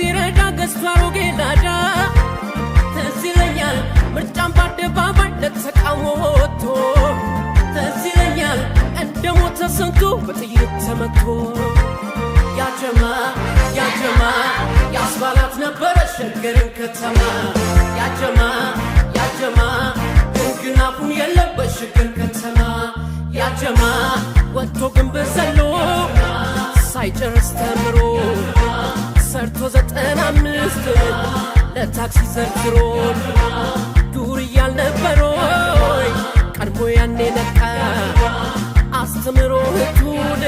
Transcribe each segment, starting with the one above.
ሲረዳ ገዝቶ አሮጌ ላዳ። ትዝ ይለኛል ምርጫን በአደባባይ ለተቃውሞ ወጥቶ። ትዝ ይለኛል እንደ ሞተ ስንቱ በጥይት ተመቶ። ያጀማ ያጀማ ያስባላት ነበረ ሸገርን ከተማ። ያጀማ ያጀማ ግን አፉን የለም በሸገር ከተማ። ያጀማ ወጥቶ ግንብ ዘሎ ሳይጨርስ ተምሮ፣ ሰርቶ 95 ለታክሲ ዘርዝሮ። ዱር እያልነበሮይ ቀድሞ ያኔ ነቃ፣ አስተምሮ እህቱን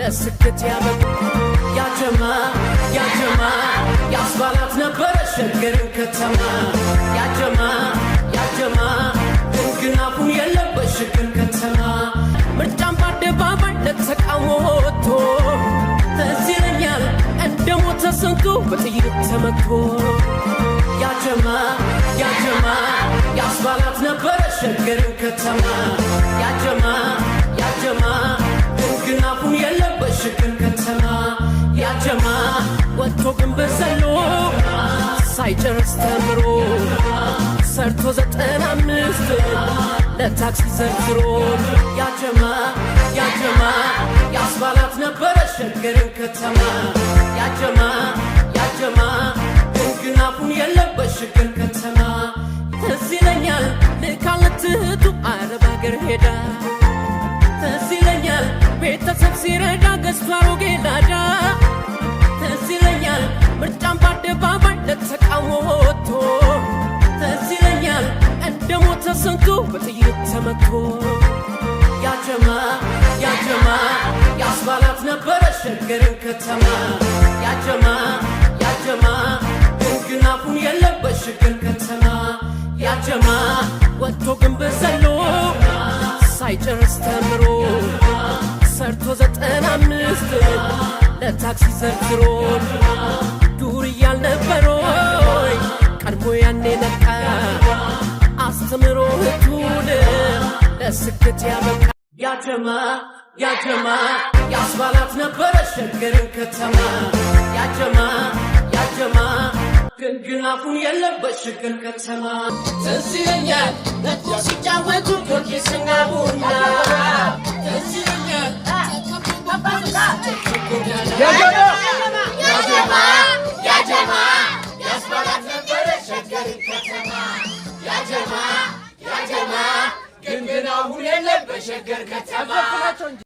ለስኬት ያበቃ። ያጀማ ያጀማ ያስባላት ነበረ ሸገርን ከተማ። ያጀማ ያጀማ ግን አፉን የለም በሸገር ከተማ። ምርጫን በአደባባይ ለተቃውሞ ወጥቶ። ትዝ ይለኛል እንደ ሞተ ስንቱ በጥይት ተመቶ። ያጀማ ያጀማ ያስባላት ነበረ ሸገርን ከተማ። ያጀማ ያጀማ ግን አፉን የለም በሸገር ከተማ። ያጀማ ወጥቶ ግንብ ዘሎ ሳይጨርስ ተምሮ፣ ሰርቶ 95 ለታክሲ ዘርዝሮ። ያጀማ ያጀማ ያስባላት ነበረ ሸገርን ከተማ። ያጀማ ያጀማ ግን አፉን የለም በሸገር ከተማ። ትዝ ይለኛል ልካለት እህቱ አረብ አገር ሄዳ። ትዝ ይለኛል ቤተሰብ ሲረዳ ገዝቶ አሮጌ ላዳ። ትዝ ይለኛል ምርጫን በአደባባይ ለተቃውሞ ወጥቶ። ትዝ ይለኛል እንደ ሞተ ስንቱ በጥይት ተመቶ። ያጀማ ያጀማ ያስባላት ነበረ ሸገርን ከተማ። ያጀማ ያጀማ ግን አፉን የለም በሸገር ከተማ። ያጀማ ወጥቶ ግንብ ዘሎ ሳይጨርስ ተምሮ፣ ሰርቶ 95 ለታክሲ ዘርዝሮ። ዱር እያልነበሮይ ቀድሞ ያኔ ነቃ፣ አስተምሮ እህቱን ለስኬት ያበቃ። ያጀማ ያጀማ ያስባላት ነበረ ሸገርን ከተማ። ያጀማ ያጀማ ግን አፉን የለም በሸገር ከተማ። ትዝ ይለኛል እኮ ሲጫወቱ ጊዮርጊስና ቡና። ትዝ ይለኛል። ያጀማ ያጀማ ያስባላት ነበረ ሸገርን ከተማ። ያጀማ ያጀማ ግን አሁን የለም በሸገር ከተማ።